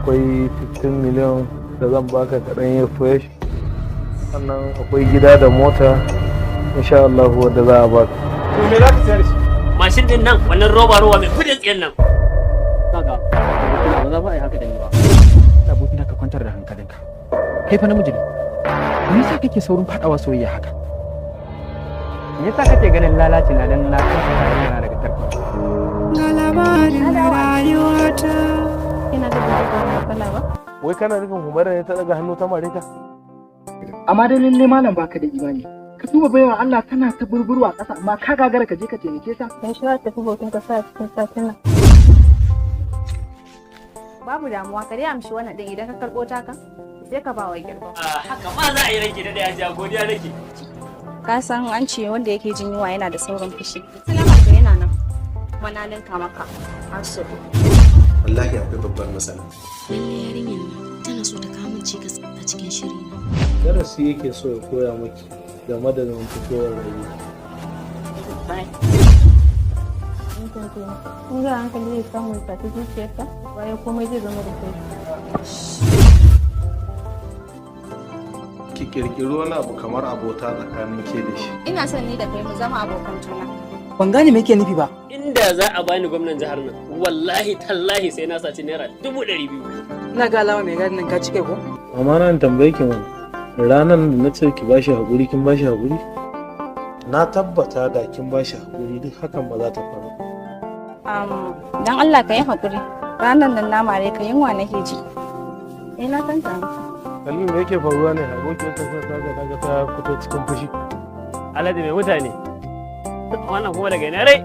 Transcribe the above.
Akwai 15 miliyan da zan baka kaɗan yi fresh. Sannan akwai gida da mota, insha Allah, wadda za a baka. To, me za ka sayar shi? Mashin din nan, wannan roba roba mai kudin tsiyan nan. Kaga, ba za fa a yi haka da ni ba. Abokina, ka kwantar da hankalinka. Kai fa namiji ne. Me yasa kake saurin fadawa soyayya haka? Me yasa kake ganin lalaci na dan na kasa yarinya daga tarko? Ga labarin rayuwata. Ina da ba matsala ba. Wai kana nufin Humaira ne ta daga hannu ta mare ka? Amma dai lalle malam, baka da imani. Ka duba baiwa Allah tana ta burburwa ƙasa, amma ka gagara ka je ka taimake ta. Dan shi za ta tafi bautan kasa a cikin satin nan. Babu damuwa, ka dai amshi wannan din, idan ka karɓo taka sai ka ba wa Girba. Haka ma za a yi, ranki da ya ja, godiya nake. Ka san an ce wanda yake jin yunwa yana da saurin fushi. Salamar ka yana nan. Kuma na ninka maka. Har so. Wallahi akwai babbar matsala. Lalle yarinyar nan tana so ta kawo min cikas a cikin shirina. Darasi yake so ya koya maki game da zamantakewar rayuwa. Bye. In ga hankali zai samu ya saci zuciyarsa, bayan komai zai zama da sauki. Ki kirkiri wani abu kamar abota tsakanin ke da shi. Ina son ni da kai mu zama abokan juna. Ban gane me yake nufi ba. Inda za a bani gwamnan jihar nan, wallahi tallahi sai na saci ₦200,000. Ina ga alama mai gadin nan ka ci kai ko? Amma na tambaye ki mana, ranar da na ce ki bashi haƙuri, kin bashi haƙuri? Na tabbata da kin bashi haƙuri, duk hakan ba za ta faru. Dan Allah ka yi haƙuri. Ranar nan na mare ka, yunwa nake ji. Eh, na san ta. Khalil, me yake faruwa ne? Abokiyar ta ta ga daga ta fito cikin fushi. Alhaji mai mutane. Wannan kuma daga ina rai?